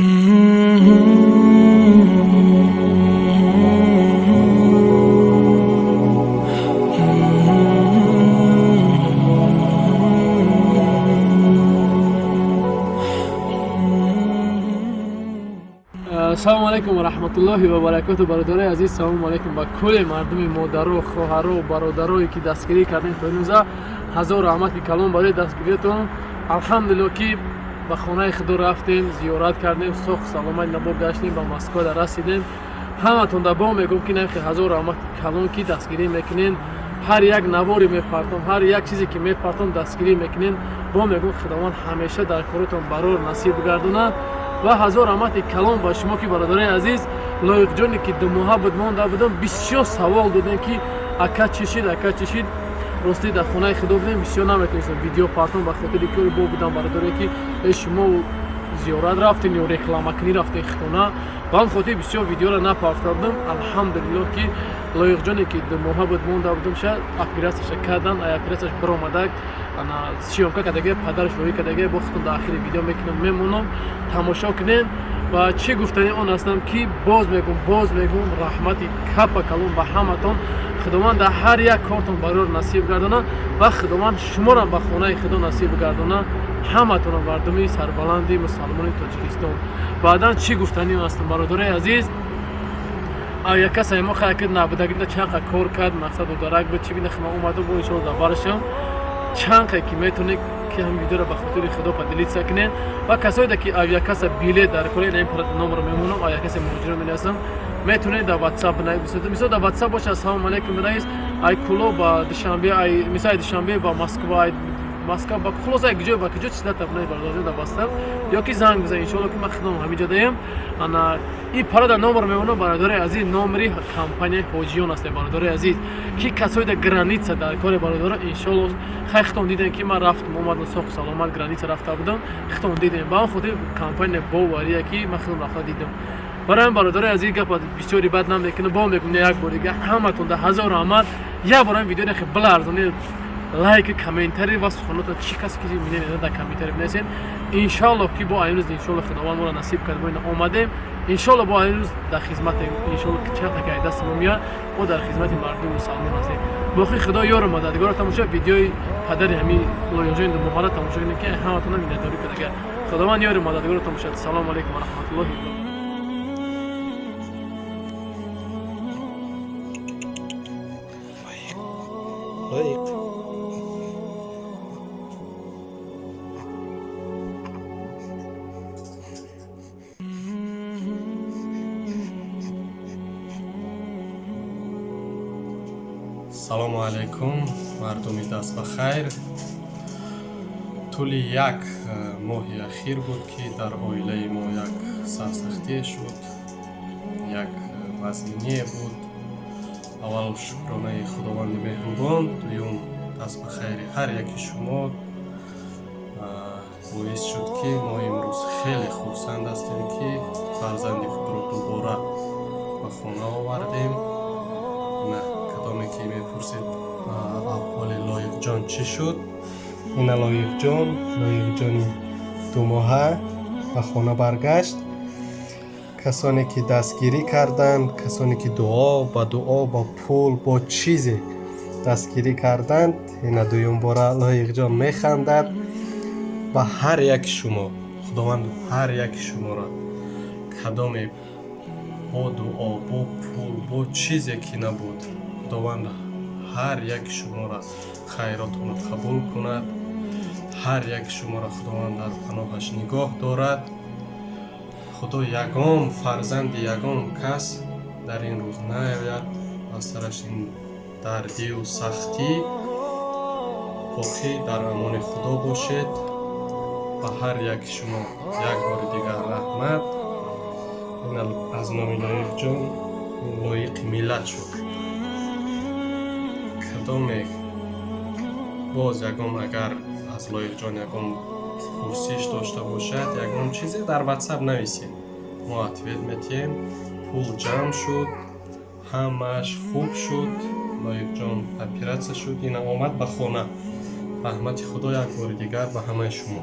Салому алейкум ва раҳматуллоҳи ва баракоту, бародарои азиз. Салому алейкум ба кулли мардуми модаро, хоҳаро, бародарое, ки дастгирӣ кардем то имрӯза. Ҳазор раҳмати калон барои дастгириятон. Алҳамдулилло, ки ба хонаи худо рафтем, зиёрат кардем, соҳ саломат набо гаштем, ба Москва расидем. Ҳаматон да бо мегӯм, ки нахи ҳазор раҳмати калон, ки дастгирӣ мекунен. Ҳар як наворе мепартом, ҳар як чизе ки мепартом, дастгирӣ мекунен. Бо мегӯм, Худованд ҳамеша дар коротон барор насиб гардонад. Ва ҳазор раҳмати калон ба шумо, ки, бародарои азиз, Лоиқҷоне, ки 2 моҳа буд монда будам, бисёр савол додем, ки ака, чӣ шид, ака, чӣ шид. Ростӣ, дар хонаи худо будем, бисёр наметонистам видео партом, ба хотири кори бо будам. Бародаре, ки шумо зиёрат рафтем ё рекламакунӣ рафтем хона, ба он хотир бисёр видеоро напартофта будам. Алҳамдулиллоҳ, ки Лоиқҷоне, ки 2 моҳа буд монда будам, ша оператсияша кардан, оператсияш баромадак, ана съёмка кардаге, падараш роҳӣ кардаге. Бо худтон дар ахири видео мекунам, мемонам, тамошо кунем. Ва чӣ гуфтани он ҳастам, ки боз мегӯм, боз мегӯм, раҳмати капа калон ба ҳаматон. Худованд дар ҳар як кортон барор насиб гардона ва Худованд шуморам ба хонаи худо насиб гардона, ҳаматонам, мардуми сарбаланди мусалмони Тоҷикистон. Баъдан чӣ гуфтани ҳастам, бародарои азиз? Як касе мо хайкид набудагида, чанд кор кард, мақсад ударак буд, чӣ бина ма омаду бо иншоалло дар барашам. Чанд ки метавонед, ки ҳам видеоро ба хотири худо поделиться кунед. Ва касоеда ки авиакасса билет дар кори, ин номро мемонам, авиакасса муҳоҷиро менависам, метавонед дар WhatsApp бинависед. Мисол, дар WhatsApp боша: «Ассалому алайкум, раис, ай Куло ба Душанбе, ай, мисол, ай Душанбе ба Москва, ай Москва ба, хулоса, як ҷой ба куҷо чизлата бинавис, бародарҷон, дар WhatsApp ё ки занг бизан. Иншоалло, ки ман худам ҳамин ҷо даем. Ана и пара дар номер мемонам, бародари азиз, номери компанияи ҳоҷиён аст, бародари азиз, ки касои дар граница дар кори, бародаро, иншоалло. Хай, худтон дидем, ки ман рафтам, омадам соҳу саломат, граница рафта будам, худтон дидем. Ба он хотир компания бовария, ки ман худам рафта дидам. Барои ҳам, бародари азиз, гапа бисёри бад намекунам. Бо мегӯм, як бор дига ҳаматон да ҳазор раҳмат. Як бор ҳам видеоро хе биларзонед, лайк, комментарий ва суханотон, чӣ касе ки мине, дар комментарий бинависед. Иншоалло, ки бо имрӯз, иншоалло, Худованд моро насиб кард, мо ина омадем. Иншоалло, бо имрӯз дар хизматем. Иншоалло, ки чанд така даст мо меяд, мо дар хизмати мардуми мусалмон ҳастем. Боқӣ Худо ёру мададгоро. Тамошо видеои падари ҳамин Лоиқҷони 2 моҳара тамошо кунем, ки ҳаматона миннатдорӣ кардага. Худованд ёру мададгоро тамошо. Ассалому алайкум ва раҳматуллоҳи. Лоиқ. Салому алайкум, мардуми даст ба хайр. Тӯли як моҳи ахир буд, ки дар оилаи мо як сарсахтие шуд, як вазниние буд. Аввал шукронаи Худованди меҳрубон, дуюм даст ба хайри ҳар яки шумо боис шуд, ки мо имрӯз хеле хурсанд ҳастем, ки фарзанди худро дубора ба хона овардем. На кадоме ки мепурсед, аҳволи Лоиқҷон чӣ шуд, ина Лоиқҷон, Лоиқҷони 2 моҳа ба хона баргашт. Касоне ки дастгирӣ карданд, касоне ки дуо ба дуо, бо пул, бо чизе дастгирӣ карданд, ина дуюмбора Лоиқҷон механдад. Ба ҳар яки шумо Худованд ҳар яки шуморо, кадоме бо дуо, бо пул, бо чизе ки набуд, Худованд ҳар яки шуморо хайротонро қабул кунад. Ҳар яки шуморо Худованд дар паноҳаш нигоҳ дорад. Худо ягон фарзанди ягон кас дар ин рӯз наояд ба сараш ин дардию сахтӣ. Боқӣ дар амони Худо бошед. Ба ҳар яки шумо як бори дигар раҳмат. Ин аз номи Лоиқҷон, лоиқи миллат шуд. Кадоме боз ягон, агар аз Лоиқҷон ягон пурсиш дошта бошад, ягон чизе, дар WhatsApp нависед, мо ответ метиҳем. Пул ҷамъ шуд, ҳамааш хуб шуд, Лоиқҷон оператсия шуд, ина омад ба хона. Раҳмати Худо як бори дигар ба ҳамаи шумо.